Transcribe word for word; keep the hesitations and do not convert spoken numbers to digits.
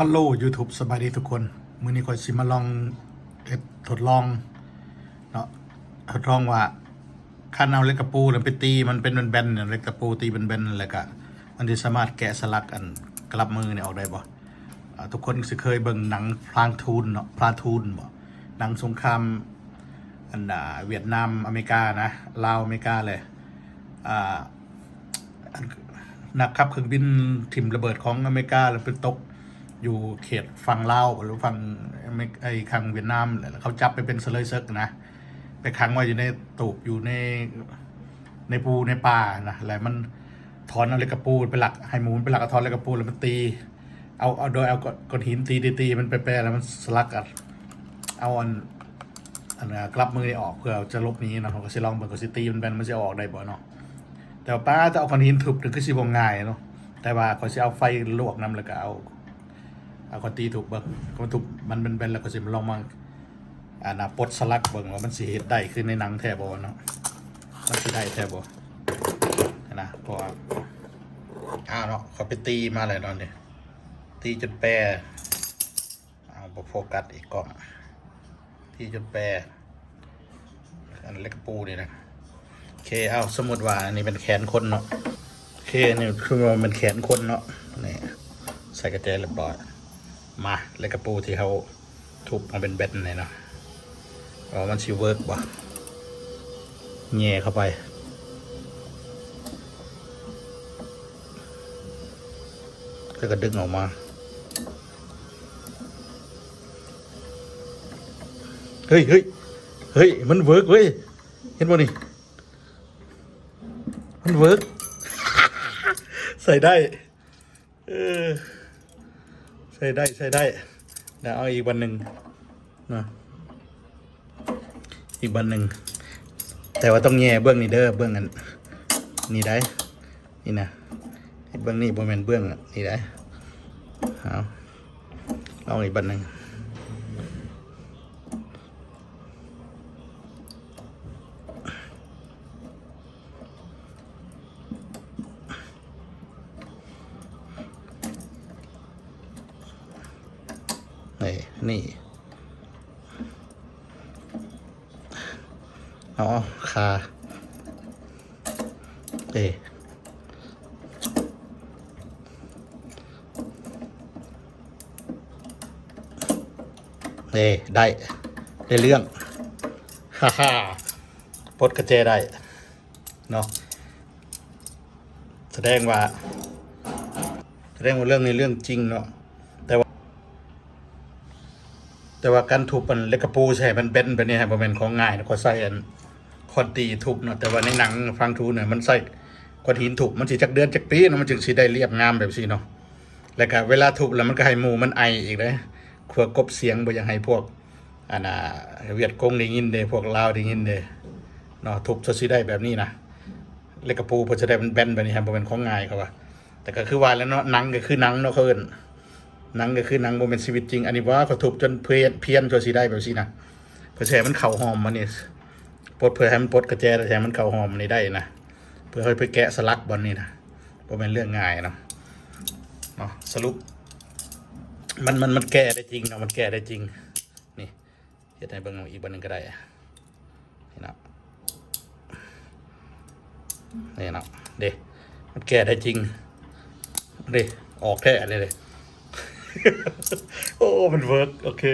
ฮัลโหล YouTube สบายดีทุกคน มื้อนี้ข้อยสิมาลองเฮ็ดทดลองเนาะ ทดลองว่าคันเอาเหล็กตะปูแล้วไปตีมันเป็นแบนๆเนี่ย เหล็กตะปูตีเป็นแบนๆแล้วก็มันสิสามารถแกะสลักอันกลับมือนี่ออกได้บ่ อ่า ทุกคนสิเคยเบิ่งหนังพลาทูนเนาะ พลาทูนบ่ หนังสงคราม อันน่ะ เวียดนามอเมริกานะ ลาวอเมริกาเลย อ่า อัน นักขับเครื่องบินถิ่มระเบิดของอเมริกาแล้วไปตกอยู่เขตฝั่งลาวหรือฝั่งอเมริกา ไอ้ข้างเวียดนาม แล้วเขาจับไปเป็นเฉลยศึกนะ ไปขังไว้อยู่ในตูบอยู่ใน ในภูในป่านะ แล้วมันถอนเอาเหล็กกะปูไปลัก ให้หมูมันไปลักเอาถอนเหล็กกะปูแล้วมันตี เอา เอาโดยเอาก้อน ก้อนหินตีตีตีมันแปรๆแล้วมันสลักอะ เอาอัน อันน่ะกลับมือนี่ออกเพื่อจะหลบหนีเนาะ ข้อยก็สิลองเบิ่ง ข้อยสิตีมันแบน มันสิเอาออกได้บ่เนาะ แต่ว่าป๊าด แต่เอาก้อนหินทุบนี่คือสิบ่ง่ายเนาะ แต่ว่าข้อยสิเอาไฟลวกนำแล้วก็เอา เอาก้อนตีทุบเบิ่ง ก้อนทุบมันแบนๆแล้วข้อยสิมาลองมา อันน่ะปลดสลักเบิ่งว่ามันสิเฮ็ดได้คือในหนังแท้บ่เนาะ มันสิได้แท้บ่นะ เพราะว่า อ้าวเนาะ ข้อยไปตีมาแล้วเนาะนี่ ตีจนแปร เอาบ่โฟกัสอีกกล้อง ตีจนแปร อันเหล็กกะปูนี่นะ โอเค เอา สมมุติว่าอันนี้เป็นแขนคนเนาะ โอเค นี่คือว่าเป็นแขนคนเนาะ นี่ ใส่กระแจเรียบร้อย มา เหล็กกะปูที่เขาทุบมาเป็นแบนๆนี่เนาะ ว่ามันสิเวิร์กบ่ แหย่เข้าไป แล้วก็ดึงออกมา เฮ้ย เฮ้ย เฮ้ย มันเวิร์กเว้ย เห็นบ่นี่ มันเวิร์ก ใส่ได้ เออ ใส่ได้ ใส่ได้ เดี๋ยวเอาอีกอันหนึ่งนะ อีกอันหนึ่ง แต่ว่าต้องแหย่เบื้องนี้เด้อ เบื้องอัน นี่ได้ นี่นะ เบื้องนี้บ่แม่นเบื้องอันนี้ได้ เอา เอาอีกอันหนึ่ง นี่ นี่ เอา เอา คา เอ้ย เอ้ย ได้ ได้เรื่อง ฮ่าฮ่า ปลดกระแจได้ เนาะ แสดงว่า แสดงว่าเรื่องนี้เรื่องจริงเนาะ แต่ว่า แต่ว่าการทุบอันเหล็กกะปูใส่มันแบนแบบนี้ฮะ บ่แม่นของง่ายนะ ก็ใส่อันค้อนตีทุบเนาะ แต่ว่าในหนังพลาทูนเนี่ยมันใส่ก้อนหินทุบ มันสิจักเดือนจักปีเนาะ มันจึงสิได้เรียบงามแบบนี้เนาะ แล้วก็เวลาทุบแล้วมันก็ให้หมู่มันไออีกเด้ เพื่อกลบเสียง บ่อยากให้พวก อันน่ะ เวียดกงได้ยินเด้ พวกลาวได้ยินเด้ เนาะ ทุบซะสิได้แบบนี้นะ เหล็กกะปูเพิ่นสิได้มันแบนแบบนี้ฮะ บ่แม่นของง่ายเขาว่า แต่ก็คือว่าแล้วเนาะ หนังก็คือหนังเนาะ เขาเอิ้น หนังก็คือหนัง บ่แม่นชีวิตจริง อันนี้ว่าเขาทุบจนเพี้ยน เพี้ยนซะสิได้แบบนี้นะ เพื่อสิให้มันเข้าห้องมันนี่ ปลด เพื่อให้มันปลดกระแจ แล้วให้มันเข้าห้องมันนี่ได้นะ เพื่อให้ไปแกะสลักบ่อนนี่นะ บ่แม่นเรื่องง่ายเนาะ เนาะ สรุป มัน มัน มันแก้ได้จริงเนาะ มันแก้ได้จริง นี่ เฮ็ดให้เบิ่งอีกบันหนึ่งก็ได้ นี่เนาะ นี่เนาะ เด้ มันแก้ได้จริง เด้ ออกแท้เลยเด้ โอ้ มันเวิร์ก โอเค